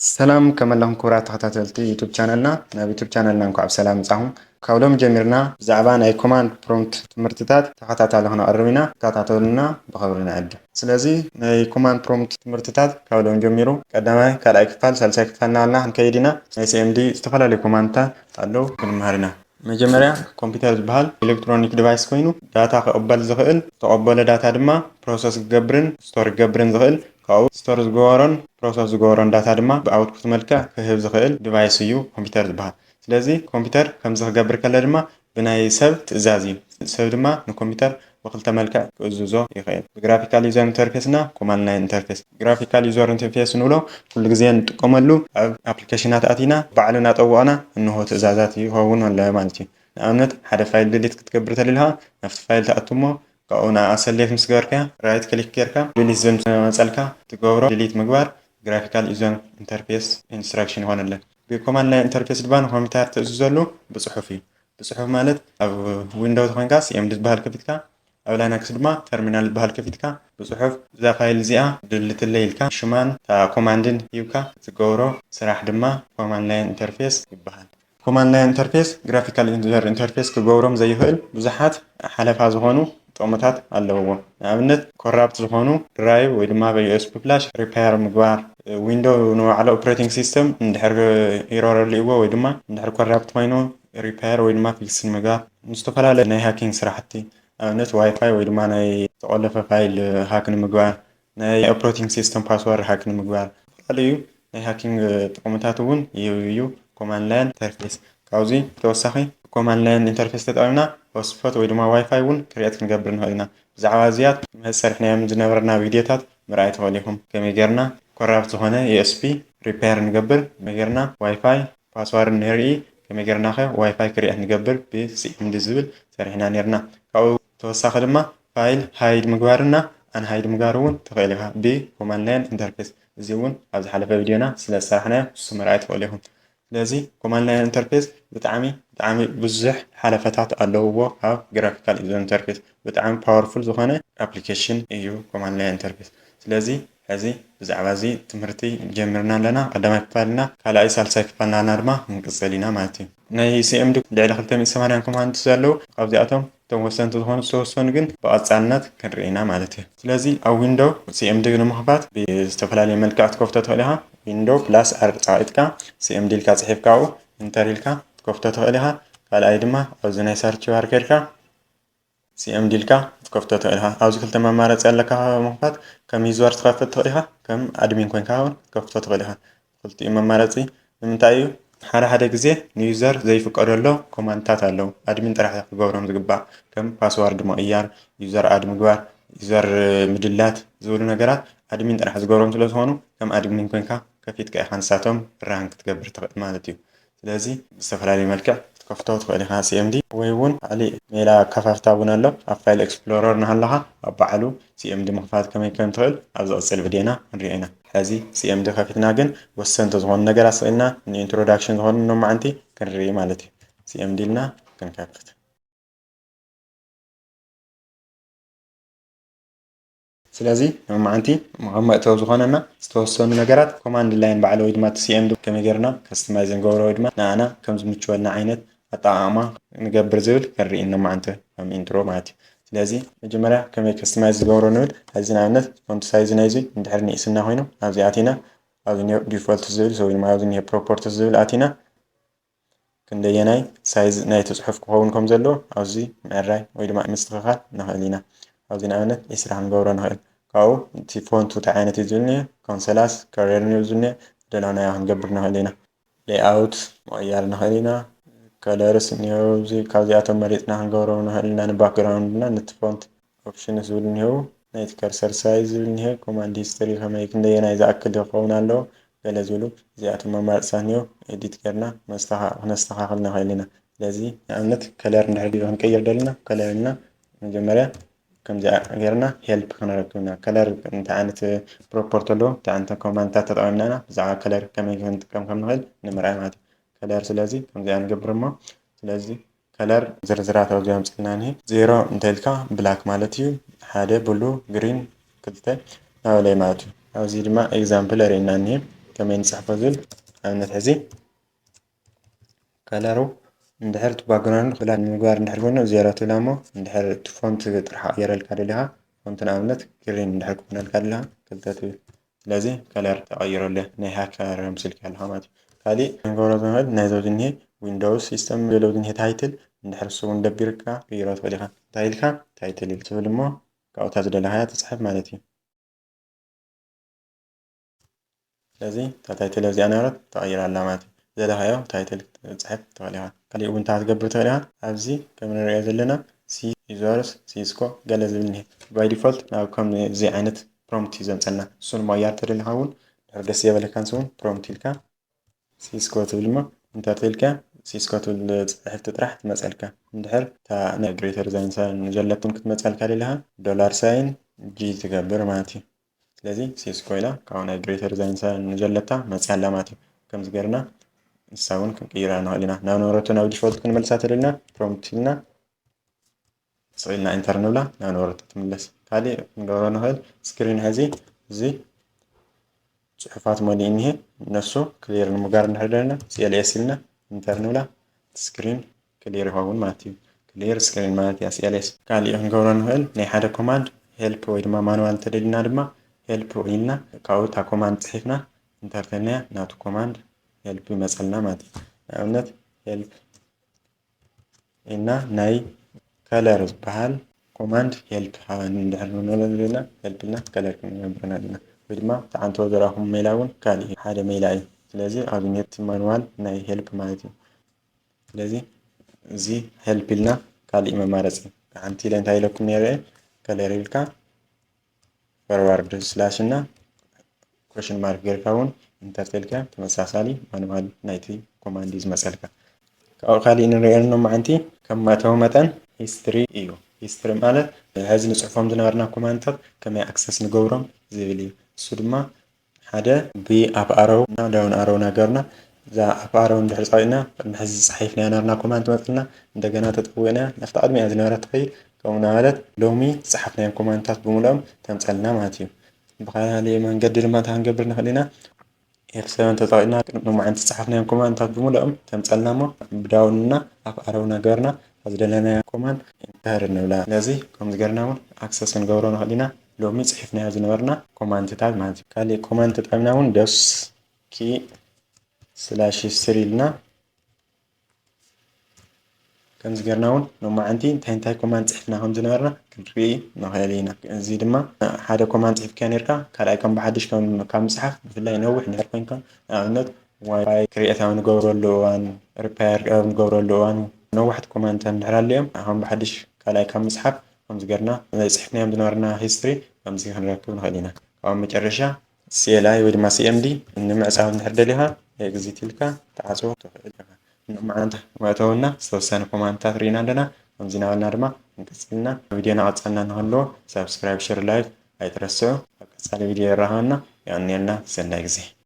ሰላም ከመለኹም ክቡራት ተኸታተልቲ ዩቱብ ቻነልና። ናብ ዩቱብ ቻነልና እንኳዕ ብሰላም መጻኹም። ካብ ሎም ጀሚርና ብዛዕባ ናይ ኮማንድ ፕሮምፕት ትምህርትታት ተኸታታሊ ክነቕርብ ኢና። ተኸታተሉና ብኸብሪ ንዕድም። ስለዚ ናይ ኮማንድ ፕሮምፕት ትምህርትታት ካብ ሎም ጀሚሩ ቀዳማይ፣ ካልኣይ ክፋል፣ ሳልሳይ ክፋል እናበልና ክንከይድ ኢና። ናይ ሲኤምዲ ዝተፈላለዩ ኮማንድታት ኣለዉ፣ ክንመሃር ኢና። መጀመርያ ኮምፒውተር ዝበሃል ኤሌክትሮኒክ ዲቫይስ ኮይኑ ዳታ ክቕበል ዝኽእል፣ ዝተቐበለ ዳታ ድማ ፕሮሰስ ክገብርን ስቶር ክገብርን ዝኽእል፣ ካብኡ ስቶር ዝገበሮን ፕሮሰስ ዝገበሮን ዳታ ድማ ብኣውትፑት መልክዕ ክህብ ዝኽእል ዲቫይስ እዩ ኮምፒውተር ዝበሃል። ስለዚ ኮምፒውተር ከምዚ ክገብር ከሎ ድማ ብናይ ሰብ ትእዛዝ እዩ። ሰብ ድማ ንኮምፒውተር ብኽልተ መልክዕ ክእዝዞ ይኽእል። ብግራፊካል ዩዘር ኢንተርፌስ እና ኮማንድ ላይን ኢንተርፌስ። ግራፊካል ዩዘር ኢንተርፌስ ንብሎ ኩሉ ግዜ እንጥቀመሉ ኣብ ኣፕሊኬሽናት ኣቲና ባዕሉ እናጠወቕና እንሆ ትእዛዛት ይኸውን ኣሎ ማለት እዩ። ንኣብነት ሓደ ፋይል ድሊት ክትገብር ተደሊኻ ናብቲ ፋይል ትኣቱ እሞ ካብኡ ንኣ ሰሌክት ምስ ገበርካያ ራይት ክሊክ ጌርካ ድሊት ዝብል ምስ መጸልካ ትገብሮ ድሊት ምግባር ግራፊካል ዩዘር ኢንተርፌስ ኢንስትራክሽን ይኾነለን። ብኮማንድ ላይን ኢንተርፌስ ድማ ንኮምፒውተር ትእዝዘሉ ብጽሑፍ እዩ። ብጽሑፍ ማለት ኣብ ዊንዶው ተኾይንካ ሲኤምዲ ዝበሃል ከፊትካ፣ ኣብ ላይናክስ ድማ ተርሚናል ዝበሃል ከፊትካ ብጽሑፍ እዛ ፋይል እዚኣ ድልትለይ ኢልካ ሽማን እታ ኮማንድን ሂብካ ትገብሮ ስራሕ ድማ ኮማንድ ላይን ኢንተርፌስ ይበሃል። ኮማንድ ላይን ኢንተርፌስ ግራፊካል ዩዘር ኢንተርፌስ ክገብሮም ዘይኽእል ብዙሓት ሓለፋ ዝኾኑ ጥቕምታት ኣለውዎ። ንኣብነት ኮራፕት ዝኾኑ ድራይቭ ወይ ድማ ዩኤስቢ ፍላሽ ሪፓየር ምግባር፣ ዊንዶው ንባዕሉ ኦፕሬቲንግ ሲስተም እንድሕር ኢሮር ኣልእዎ ወይ ድማ እንድሕር ኮራፕት ኮይኑ ሪፓየር ወይ ድማ ፊክስ ንምግባር፣ ንዝተፈላለዩ ናይ ሃኪንግ ስራሕቲ፣ ኣብነት ዋይፋይ ወይ ድማ ናይ ዝተቆለፈ ፋይል ሃክ ንምግባር፣ ናይ ኦፕሬቲንግ ሲስተም ፓስወርድ ሃክ ንምግባር፣ ዝተፈላለዩ ናይ ሃኪንግ ጥቕምታት እውን ይህብ እዩ ኮማንድ ላይን ኢንተርፌስ። ካብዚ ተወሳኺ ኮማንድ ላይን ኢንተርፌስ ተጠቒምና ሆትስፖት ወይ ድማ ዋይፋይ እውን ክሪኤት ክንገብር ንኽእል ኢና። ብዛዕባ እዚያት መሰሪሕናዮም ዝነበርና ቪድዮታት ምርኣይ ትኽእሉ ኢኹም። ከመይ ጌርና ኮራፕት ዝኾነ ዩኤስቢ ሪፔር ንገብር፣ ከመይ ጌርና ዋይፋይ ፓስዋርድ ንርኢ፣ ከመይ ጌርና ኸ ዋይፋይ ክሪኤት ንገብር ብሲኤምዲ ዝብል ሰሪሕና ኔርና። ካብኡ ተወሳኺ ድማ ፋይል ሃይድ ምግባርና ኣንሃይድ ምግባር እውን ትኽእል ኢኻ ብኮማንድ ላይን ኢንተርፌስ። እዚ እውን ኣብ ዝሓለፈ ቪድዮና ስለ ዝሰራሕናዮ ንሱ ምርኣይ ትኽእሉ ኢኹም። ስለዚ ኮማንድ ላይን ኢንተርፌስ ብጣዕሚ ብጣዕሚ ብዙሕ ሓለፈታት ኣለውዎ ኣብ ግራፊካል ዩዘር ኢንተርፌስ። ብጣዕሚ ፓወርፉል ዝኾነ ኣፕሊኬሽን እዩ ኮማንድ ላይን ኢንተርፌስ። ስለዚ ሕዚ ብዛዕባ እዚ ትምህርቲ ጀሚርና ኣለና። ቀዳማይ ክፋልና ካልኣይ ሳልሳይ ክፋልና ድማ ክንቅፅል ኢና ማለት እዩ። ናይ ሲኤምዲ ልዕሊ ክልተ ሚእቲ ሰማንያ ኮማንድስ ኣለዉ። ካብዚኣቶም እቶም ወሰንቲ ዝኾኑ ዝተወሰኑ ግን ብቐፃልነት ክንርኢ ኢና ማለት እዩ። ስለዚ ኣብ ዊንዶው ሲኤምዲ ንምኽፋት ብዝተፈላለየ መልክዕ ክትከፍቶ ትኽእል ኢኻ። ዊንዶው ፕላስ ኣር ፃቒጥካ ሲኤምዲ ኢልካ ፅሒፍካ ኣብኡ ኢንተር ኢልካ ክትከፍቶ ትኽእል ኢኻ። ካልኣይ ድማ ኣብዚ ናይ ሰርች ባር ከድካ ሲኤምዲ ኢልካ ክትከፍቶ ትኽእል ኢኻ። ኣብዚ ክልተ መማረፂ ኣለካ ምኽፋት፣ ከም ዩዘር ትኸፍት ትኽእል ኢኻ፣ ከም ኣድሚን ኮይንካ እውን ክትከፍቶ ትኽእል ኢኻ። ክልቲኡ መማረፂ ንምንታይ እዩ? ሓደ ሓደ ግዜ ንዩዘር ዘይፍቀደሎ ኮማንድታት ኣለዉ። ኣድሚን ጥራሕ ክገብሮም ዝግባእ፣ ከም ፓስዋርድ ምቕያር፣ ዩዘር ኣድ ምግባር፣ ዩዘር ምድላት ዝብሉ ነገራት ኣድሚን ጥራሕ ዝገብሮም ስለ ዝኾኑ ከም ኣድሚን ኮይንካ ከፊትካ ኢኻ ንሳቶም ራን ክትገብር ትኽእል ማለት እዩ። ስለዚ ብዝተፈላለየ መልክዕ ክትከፍቶ ትኽእል ኢኻ ሲኤምዲ፣ ወይ እውን ካሊእ ሜላ ኣከፋፍታ እውን ኣሎ። ኣብ ፋይል ኤክስፕሎረር እናሃለኻ ኣብ ባዕሉ ሲኤምዲ ምኽፋት ከመይ ከም ትኽእል ኣብ ዝቕፅል ቪድዮና ክንሪኦ ኢና። ሕዚ ሲኤምዲ ከፊትና ግን ወሰንቲ ዝኾኑ ነገራት ስኢልና ንኢንትሮዳክሽን ዝኾኑ ሎማዓንቲ ክንርኢ ማለት እዩ። ሲኤምዲ ኢልና ክንከፍት። ስለዚ ሎማዓንቲ መቐመጥተው ዝኾነና ዝተወሰኑ ነገራት ኮማንድ ላይን ባዕሉ ወይ ድማ እቲ ሲኤምዲ ከመይ ጌርና ከስተማይዝ ንገብሮ ወይ ድማ ንኣና ከም ዝምችወና ዓይነት ኣጠቓቕማ ንገብር ዝብል ክንርኢ ሎማዓንቲ ከም ኢንትሮ ማለት እዩ። ስለዚ መጀመርያ ከመይ ከስተማይዝ ዝገብሮ ንብል። ሕዚ ንኣብነት ፎንት ሳይዝ ናይዚ እንድሕር ንኢስና ኮይኑ ኣብዚ ኣቲና ኣብዚ ኒኦ ዲፎልት ዝብል ወይ ድማ ኣብዚ ኒኦ ፕሮፐርቲስ ዝብል ኣቲና ክንደየናይ ሳይዝ ናይቲ ጽሑፍ ክኸውን ከም ዘለዎ ኣብዚ ምዕራይ ወይ ድማ ምስትኽኻል ንኽእል ኢና። ኣብዚ ንኣብነት ዒስራ ክንገብሮ ንኽእል። ካብኡ እቲ ፎንቱ እንታይ ዓይነት እዩ ዝብል እኒኦ፣ ኮንሰላስ፣ ከሬር እዩ ዝብል እኒኦ፣ ዝደለናዮ ክንገብር ንኽእል ኢና። ሌይኣውት ምቕያር ንኽእል ኢና። ከለርስ እኒኦ፣ እዚ ካብዚኣቶም መሪጽና ክንገብሮም ንኽእል ኢና። ንባክግራውንድና ነቲ ፎንት ኦፕሽንስ ዝብል እኒሄው፣ ናይቲ ከርሰር ሳይዝ ዝብል እኒሄ፣ ኮማንድ ሂስትሪ ከመይ ክንደየናይ ዝኣክል ክኸውን ኣለዎ፣ ገለ ዝብሉ እዚኣቶም ኣማራፅታት እኒሄው። ኤዲት ጌርና መስተኻ-፣ ክነስተኻኽል ንኽእል ኢና። ስለዚ ንኣብነት ከለር እንድሕር ድዩ ክንቀይር ደሊና፣ ከለር ኢልና መጀመርያ ከምዚኣ ጌርና ሄልፕ ክንረክብ ኢና። ከለር እንታይ ዓይነት ፕሮፖርቲ ኣለዎ፣ እንታይ ዓይነት ኮማንድታት ተጠቒምና ኢና ብዛዕባ ከለር ከመይ ክንጥቀም ከም ንኽእል ንምርኣይ ማለት እዩ። ከለር ስለዚ ከምዚኣ ንገብር እሞ፣ ስለዚ ከለር ዝርዝራት ኣብዚ ኣምፅልና እኒሄ። ዜሮ እንተ ኢልካ ብላክ ማለት እዩ። ሓደ ብሉ፣ ግሪን፣ ክልተ ናበለ ማለት እዩ። ኣብዚ ድማ ኤግዛምፕል የርእየና እኒሄ። ከመይ ንፅሕፎ ዝብል ኣብነት ሕዚ ከለሩ እንድሕር እቲ ባክግራውንድ ክላ ንምግባር እንድሕር ኮይኑ ዜሮ ትብላ እሞ እንድሕር እቲ ፎንት ጥራሕ ቀይረልካ ደሊኻ ፎንት ንኣብነት ግሪን እንድሕር ክኾነልካ ደሊኻ ክልተ ትብል። ስለዚ ከለር ተቐይረለ ናይ ሃከር ምስልካ ኣለኻ ማለት እዩ። ካሊእ ክንገብሮ ዝንኽእል ናይ ዘውዚ እኒሄ ዊንዶውስ ሲስተም ዘለውዚ እኒሄ ታይትል እንድሕር እሱ እውን ደቢርካ ክይሮ ትኽእል ኢኻ። እንታይ ኢልካ ታይትል ኢል ትብል እሞ ካብኡ እታ ዝደለኻያ ትፅሕፍ ማለት እዩ። ስለዚ እታ ታይትል እዚኣ ነበረት ተቐይራ ኣላ ማለት እዩ። ዘለኻዮ ታይትል ክትፅሕፍ ትኽእል ኢኻ። ካሊእ እውን እንታይ ክትገብር ትኽእል ኢኻ? ኣብዚ ከም ንሪኦ ዘለና ሲ ዩዘርስ ሲስኮ ገለ ዝብል እኒሄ ባይ ዲፎልት ናብ ከምዚ ዓይነት ፕሮምፕት እዩ ዘምፀልና። እሱ ንምቕያር ተደሊኻ እውን ድሕር ደስ የበለካ ንሱ እውን ፕሮምፕት ኢልካ ሲስኮ ትብል እሞ ኢንተር ተልካ ሲስኮ ትብል ፅሕፍቲ ጥራሕ ትመፀልካ። እንድሕር እታ ናይ ግሬተር ዛይን ሳይን ዘለትን ክትመፀልካ ደለካ ዶላር ሳይን ጂ ትገብር ማለት እዩ። ስለዚ ሲስኮ ኢላ ካብኡ ናይ ግሬተር ዛይን ሳይን ዘለታ መፅያ ኣላ ማለት እዩ። ከምዚ ገርና ንሳ እውን ክንቅይራ ንኽእል ኢና። ናብ ነበረቱ ናብ ዲፎልት ክንመልሳ ተደልና ፕሮምፕት ኢልና ስቕ ኢልና ኢንተር ንብላ ናብ ነበረታ ትምለስ። ካሊእ ክንገብሮ ንኽእል ስክሪን ሕዚ እዚ ፅሑፋት መሊኡ እኒሄ ነሱ ክሊር ንምጋር እንድሕር ደለና ሲኤልኤስ ኢልና ኢንተር ንብላ ስክሪን ክሊር ይኸውን ማለት እዩ። ክሊር ስክሪን ማለት እያ ሲኤልኤስ። ካሊእ ክንገብሮ ንኽእል ናይ ሓደ ኮማንድ ሄልፕ ወይ ድማ ማኑዋል እንተደሊና ድማ ሄልፕ ኢልና ካብኡ እታ ኮማንድ ፅሒፍና ኢንተር ተልናያ ናቱ ኮማንድ ሄልፕ ይመፀልና ማለት እዩ። ንኣብነት ሄልፕ እና ናይ ከለር ዝበሃል ኮማንድ ሄልፕ ሃበኒ እንድሕር ንብሎ ዘለና ሄልፕ ኢልና ከለር ክንገብረና ኣለና። ወይ ድማ ተዓንቶ ዘረኣኹም ሜላ እውን ካሊእ ሓደ ሜላ እዩ። ስለዚ ኣብ ኔት ማኑዋል ናይ ሄልፕ ማለት እዩ። ስለዚ እዚ ሄልፕ ኢልና ካሊእ መማረፂ ሓንቲ ኢለ እንታይ ኢለኩም ነይረ ከለር ኢልካ ፎርዋርድ ስላሽ እና ኮሽን ማርክ ጌርካ እውን ኢንተር ተልካ ተመሳሳሊ ማኑዋል ናይቲ ኮማንድ እዩ ዝመፀልካ። ካብኡ ካሊእ ንሪኦ ሎማዓንቲ ከም መእተዊ መጠን ሂስትሪ እዩ። ሂስትሪ ማለት ሕዚ ንፅሕፎም ዝነበርና ኮማንድታት ከመይ ኣክሰስ ንገብሮም ዝብል እዩ። እሱ ድማ ሓደ ብኣፕ ኣረው እና ዳውን ኣረው ናገርና እዛ ኣፕ ኣረው እንድሕር ፀቂጥና ቅድሚ ሕዚ ዝፀሓፍናያ ናርና ኮማንድ ትመፅልና እንደገና ተጠዊቅና ናብታ ቅድሚኣ ዝነበረት ትኸይድ ከምኡ እናበለት ሎሚ ዝፀሓፍናዮም ኮማንድታት ብምልኦም ተምፀልና ማለት እዩ። ብካሊእ መንገዲ ድማ እንታይ ክንገብር ንኽእል ኢና? ኤፍ ሰቨን ተጠቂምና ቅድሚ ሎማዓንቲ ዝፀሓፍናዮም ኮማንድታት ብምልኦም ተምፀልና እሞ ብዳውን እና ኣፕ ኣረው ናገርና ዝደለናዮ ኮማንድ ኢንተር ንብላ። ስለዚ ከምዚ ገርና እውን ኣክሰስ ክንገብሮ ንኽእል ኢና። ሎሚ ፅሒፍናዮ ዝነበርና ኮማንድታት ማለት እዩ። ካሊእ ኮማንድ ተጠቂምና እውን ዶስ ኪ ስላሽ ሂስትሪ ኢልና ከምዚ ገርና እውን ሎማዓንቲ እንታይ እንታይ ኮማንድ ፅሒፍና ከም ዝነበርና ክንርኢ ንኽእል ኢና። እዚ ድማ ሓደ ኮማንድ ፅሒፍካ ነርካ ካልኣይ ከም ብሓድሽ ከም ካብ ምፅሓፍ ብፍላይ ነዊሕ እንድሕር ኮይንካ ንኣብነት ዋይፋይ ክሪኤት ኣብ ንገብረሉ እዋን ሪፓየር ኣብ ንገብረሉ እዋን ነዋሕቲ ኮማንድታት እንድሕር ኣልዮም ከም ብሓድሽ ካልኣይ ካብ ምፅሓፍ ከምዚ ገርና ፅሒፍናዮም ዝነበርና ሂስትሪ ከምዚ ክንረክብ ንኽእል ኢና። ካብ መጨረሻ ሲኤልኣይ ወይ ድማ ሲኤምዲ ንምዕፃው እንድሕር ደሊኻ ኤግዚት ኢልካ ተዓፅዎ ትኽእል ኢኻ። ንማዓንታ መእተውና ዝተወሰነ ኮማንድታት ርኢና ኣለና። ከምዚ ናበልና ድማ እንቀፅልና ቪድዮ ናቐፀልና ንክህልዎ ሳብስክራይብ ሸር ላይክ ኣይትረስዑ። ኣብ ቀፃሊ ቪድዮ ይራኸበና። የቐንየልና። ሰናይ ግዜ።